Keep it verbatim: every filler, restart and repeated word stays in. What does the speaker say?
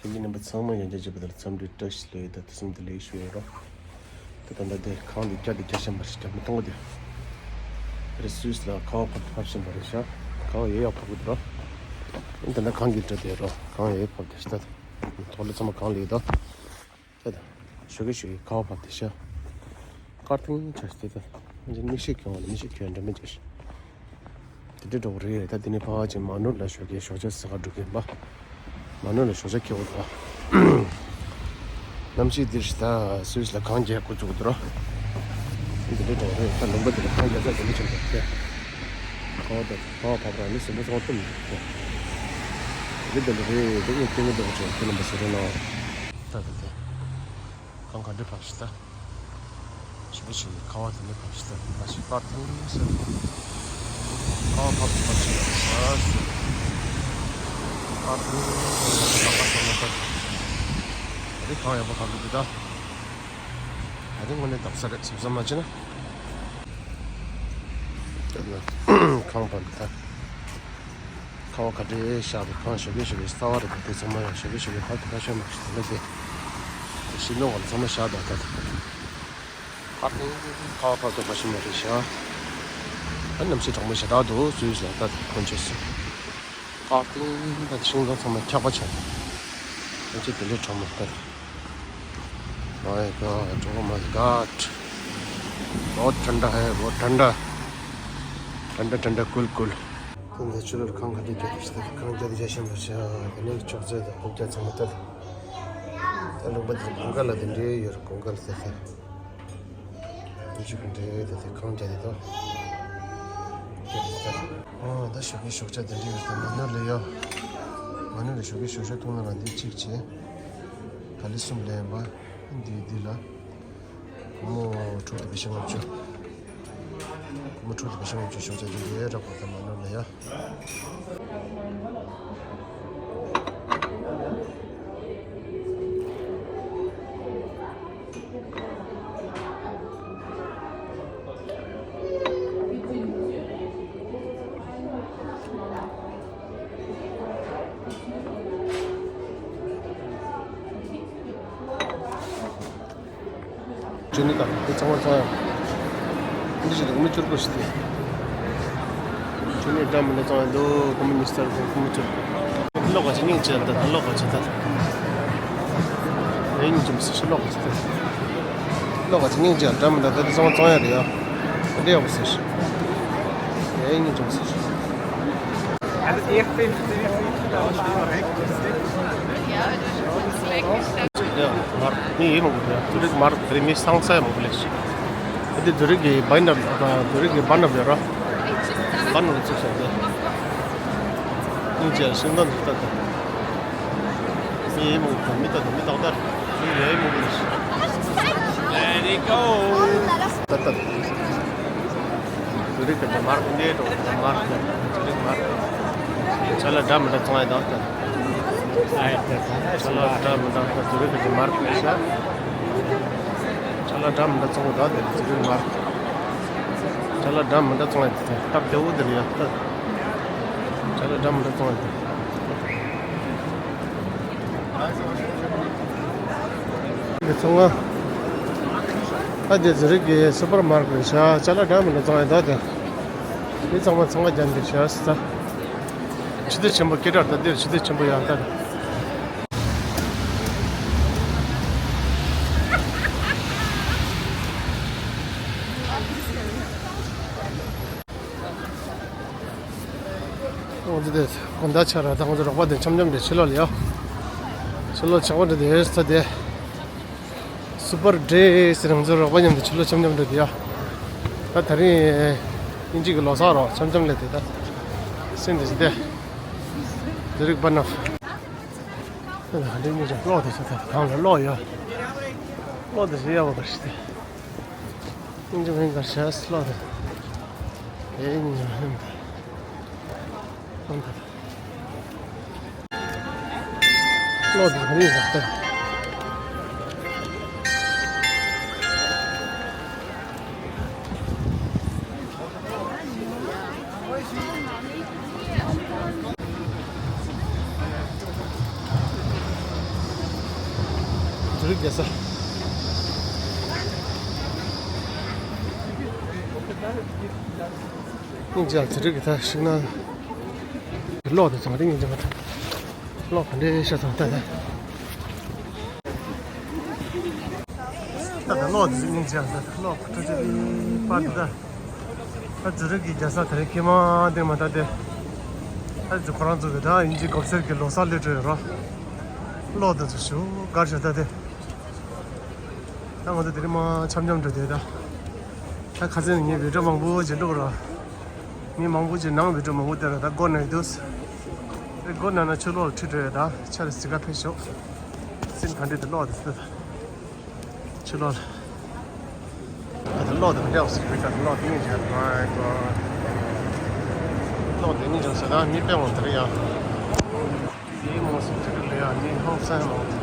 དེ་ཉིན་རྣམ་པ་ཚང་མ་ཡང་བསྐྱར་བྱས་པ་དང་འཚམས་འདྲི་བཀྲ་ཤིས་བདེ་ལེགས་དང་ཐུགས་བསམ་བདེ་ལེགས་ཞུ་ཡོད་རོགས། དེ་ད་ལྟ་དེ་གངས་དེ་བསྐྱར་དེ་བསྐྱར་བཞིན་པ་རེད། རྒྱབ་ནས་མཐོང་གི་དེ་རེད། སུད་སི་ལ་ཁ་བ་བབས་དེ་བབས་བཞིན་པ་རེད་ཤག་ཁ་བ་ཡོད་ཡག་བབས་གི་འདུག་རོགས། ཨ་ནི་ད་ལྟ་གངས་ཀྱི་སྒྲ་དེ་རོགས། གངས་ཡོད་བབས་དེ་ཤག་ད་ཐོག་ལ་ཚང་མ་གངས་ལ་ཡོད་དོ། ད་ད་ཞོགས་ཀས་ཞོགས་ཀས་ཁ་བ་བབས་དེ་ཤག་ཀར་ཐིང་ཆ་ཤི་དེ་ད་མིག་ཤེལ་གྱོན་བ་ལ་མིག་ཤེལ་གྱོན་འདྲ་མི་བྱ་ཤི། དེ་འདྲ་འགྲོ་གི་རེད། ད་དེ་ནས་ཕ་ཅིག་མ་ནུར་ལ་ཞོགས་ཀས་ཞོགས་ཇ་ཟ་ག་འགྲོ་གི་ཡིན་པ། མ་ནུར་ལ་ཞོགས་ཇ་ཁྱེར་འོང་ད། གནམ་གཤིས་འདིར་ད་སུད་སི་ལ་གངས་རྒྱག་འགོ་བཙུགས་འདུག་རོ། དེ་འདྲ་འགྲོ་གི་རེད། ད་ལུང་པ་འདི་ལ་གངས་རྒྱག་ས་དེ་འདྲ་ཆེན་པོ་རེད། ཁ་བ་ད་ཁ་བ་བབས་རང་ནི་སེམས་པ་ཚང་བཏུམ་འདུག་རེད། དེ་འདྲ་རེད། དེ་ངས་སྐྱེ་ངོ་འདྲ་བོ་ཅིག་ཁྱེད་རྣམ་པ་ཟེར་རོགས་གནང་། ད་དེ་དེ། གངས་ག་འདྲ་བབས་ཤི་ད། ཞི་བ་ཞི་བའི་ཁ་བ་དེ་ནས་བབས་ཤི་ད། ད་ཞིག་ཀར་ཐིང་ཟེར། ཁ་བ་བབས་ཤི་བབས་ཤི་ལ་ཤ་ཟེར། ཀར་ཐིང་ཟེར་ནས་ལག་པ་ཐོག་ནས་བབས། ད་རེས་གངས་ཡག་པོ་ག་གི་འདུག་ད། ད་རེས་དངོས་གནས་འདག་ས་རེད། གཟབ་གཟབ་མ་བྱས་ན། ད་ལ་གངས་བབས་ད། ཁ་བ་ག་འདྲའི་ཤར་བའི་གངས་ཞོགས་ཀས་ཞོགས་ཀས་ཚ་བ་རེད། དེ་ཚང་མ་ཡང་ཞོགས་ཀས་ཞོགས་ཀས་ཕར་དེ་ཕར་ཤར་མ་ཞིག་དེ་ལ་དེ་ཤིང་སྡོང་བ་ཚང་མ་ཤར་དང་ད་དེ་ཕར་དེ་ཁ་བ་ཕར་དུ་མ་ཤི་མ་རེད་ཤག་ད་གནམ་གཤིས་གྲང་མོ་ཞེ་དྲག་འདུག་སུད་སི་ལ་ད་དེ་ཁོང་ཆོས་སུ་ཕར་དེ་ད་ཤིང་སྡོང་ཚང་མ་འཁྱག་པ་ཆགས་ཁོང་ཆོས་དེ་འདྲའི་གྲང་མོ་ད། My God, oh my God. बहुत ठंडा है, बहुत ठंडा। ठंडा ठंडा cool cool. ད་ལྟ་ཆུ་ལོར་གངས་ག་འདྲ་རྒྱག་གི་ཤི་ད། གངས་རྒྱག་དེ་རྒྱག་བཞིན་པ་ཤག་དེ་ནས་ཅོག་ཙེ་དང་ལྐོག་རྒྱག་ཚང་མ་ལྟ། ད་ལུང་པ་དེ་གོང་དཀར་ལ་དེ་འདྲའི་ཡོད་རེད། གོང་དཀར་ལ་ལྟ་ད། ཉི་ཤུ་གི་འདྲའི་ད་དེ་གངས་རྒྱག་དེ་ད། རྒྱག་དེ་ད། ཨོ་ད་ཞོགས་ཀས་ཞོགས་ཇ་དེ་འདྲའི་ཡོད་ད། མ་ནུ་ལ་ཡོད། མ་ནུ་ལ་ཞོགས་ཀས་ཞོགས་ཇ་འཐུང་ན་རང་འདི་གཅིག་བྱས། ག་ལི་གསུམ་ལེན་པ། འདི་འདི་ལ། སྒོར་མོ་དྲུག་དང་བཞི་ལྔ་བཅུ། སྒོར་མོ་དྲུག་དང་བཞི་ལྔ་བཅུ་ཞོགས་ཇ་འདི་ཡས་རག་པ་ད་མ་ནུ་ལ་ཡ། ཇོ་ནི་དང་དེ་ཚང་མ་ཚང་ཡང་། འདི་ཞིག་ལ་སྒོར་མོ་བཅུ་དགུ་ཞིག་སྟེ། ཇོ་ནི་འདྲ་མི་འདྲ་ཚང་ཡང་འདུག་སྒོར་མོ་ཉི་ཤུ་རྩ་དགུ། སྒོར་མོ་བཅུ་དགུ། ལོག་ག་ཅི་སྙིང་རྗེ་ད། ལོག་ག་ཅི་ད། ཨེ་སྙིང་རྗེ་མི་སྲིད་ཤི། ལོག་ག་ཅི་ད། ལོག་ག་ཅི་སྙིང་རྗེ་འདྲ་མི་འདྲ་ད། དེ་ཚང་མ་ཚང་ཡང་རེད་ཡ། འདི་ཡག་པོ་ཟེར། ཨེ་སྙིང་རྗེ་མི་སྲིད་ཤི། ཡ་མར་མི་ཡིན་མང་པོ་འདུག་ཡ། ཛུ་རིག་མར་དེ་རིང་མི་སང་ས་ཡ་མང་པོ་སླེབས་ཤག་ཨ་དེ་ཛུ་རིག་གི་བཱན་ནར། ཛུ་རིག་གི་བཱན་ནར་ཡོད་ར། བཱན་ནར་བཙུགས་སོང་དེ། སྙིང་རྗེ་ཤིང་ཐང་འདི་ལྟ་དང་། མི་ཡིན་མང་པོ་འདུག་མི་ལྟ་དང་མི་ཏག་ཏག་རེད། མི་ཡིན་མང་པོ་རེད་ཤག Let it go. ད་ད། ཛུ་རིག་གི་མར་འདི་འགྲོ། མར་ཛུ་རིག་མར། ཅ་ལག་འདྲ་མི་འདྲ་བཙོང་ཡ་དང་། ཅ་ལག་འདྲ་མི་འདྲ་བཙོང་ཡ་དང་། ཅ་ལག་འདྲ་མི་འདྲ་ཛུ་རིག་གི་མར་ཤ། ཅ་ལག་འདྲ་མི་འདྲ་བཙོང་ཡ་དང་། ཛུ་རིག་མར། ཅ་ལག་འདྲ་མི་འདྲ་བཙོང་ཡ་དེ་སྟབས་བདེ་བོ་འདི་རེད་ཡ། ཅ་ལག་འདྲ་མི་འདྲ་བཙོང་ཡ་དེ། འདི་ཚང་མ། ཨ་དེ་ཛུ་རིག་གི་སུ་པར་མར་ཀེ་ཊི་རེད་ཤག་ཅ་ལག་འདྲ་མི་འདྲ་བཙོང་ཡ་ད་དེ། འདི་ཚང་མ་ཚང་མ་རྒྱ་འདི་ཤག་ས། ཆུ་ཚོད་ཆེན་པོ་སྐད་གྲགས་ད་འདིར་ཆུ་ཚོད་ཆེན་པོ་ཡག་ད། ང་ཚོ་དེ་དགོང་དག་ཆ་ར་ད་ང་ཚོ་རོགས་པ་དེ་འཆམ་འཆམ་དེ་ཕྱི་ལོགས་ལ་ཡོད། ཕྱི་ལོགས་ཆགས་པ་འདྲ་དེ་ས་དེ། སུ་པར་ཌེ་ཟེར། ང་ཚོ་རོགས་པ་མཉམ་དུ་ཕྱི་ལོགས་འཆམ་འཆམ་འདྲ་དེ་ཡོད། ད་དེ་རིང་དབྱིན་ཇི་གི་ལོ་གསར་རོགས་འཆམ་འཆམ་ལས་དེ་ད། སེམས་དེ་ཞི་བདེ། དེ་རིགས་པ་ན། ད་ད་འདི་གཉིས་ཀྱང་གློག་དེ་ཞིག་ད་གང་ལ་གློག་ཡོད། གློག་དེ་ཞིག་ཡག་པོ་ག་ཞིག་དེ། སྙིང་རྗེ་མིན་གར་བྱས་སློག་རེད། ཨེ་སྙིང་རྗེ་མིན་གར། སློག་རེད། སློག་རེད་ག་རེ་ཡིན་ཟེར་ཏེ། དེ་རིང་རྒྱལ་ས། སྙིང་རྗེ་ཡ། དེ་རིང་གི་ད་ཤིག་ན། གློག་དེ་ཚང་མ་དེ་སྙིང་རྗེ་མ་ཐག་གློག་ག་འདྲའི་ཤ་ཚང་ད་ད། ད་ད་གློག་དེ་སྙིང་རྗེ་ཡ། ད་གློག་ཁྲ་ཁྲ་དེ་པར་དེ་ད། ད་དེ་རིང་གི་རྒྱལ་ས་དེ་རིང་ཀི་མ་དེ་མ་ད་དེ། ད་དེ་ཁོ་རང་ཚོ་གི་ད་དབྱིན་ཇི་གོབ་སེར་གི་ལོ་གསར་སླེབས་འགྲོ་ཡོད་རོ། གློག་དེ་ཚོ་ཞུ་གར་ཤ་ད་དེ། ད་ང་ཚོ་དེ་རིང་མ་འཆམ་འཆམ་འགྲོ་དེ་ད། ད་ཁ་སང་ངས་བི་ཌིའོ་མང་པོ་ཅིག་བླུགས་ར། མི་མང་པོ་ཅིག་ནང་བི་ཌིའོ་མང་པོ་བལྟས་ར། ད་སྒོ་ནས་འདུག་དེ་སྒོ་ནང་ན་ཆུ་གློག་ཁྲིད་འགྲོ་ཡོད། ད་ཆར་ཟི་ག་ཕེབས་ཤོག་སེམས་ག་འདྲ་དེ་གློག་དེ་ཚོ་ད། ཆུ་གློག་ལ། ད་དེ་གློག་དེ་མི་འདྲ་བ་ཟིག་རེད། ད་གློག་དེ་སྙིང་རྗེ་མ་གཏོགས། གློག་དེ་སྙིང་རྗེ་ཟེར་ན་མི་དཔེ་མང་དེ་རེད་ཡ། དེའི་མང་སུ་ཁྲིད་འགྲོ་ལ་ཡ་མི་ཧང་སང་མང་དེ།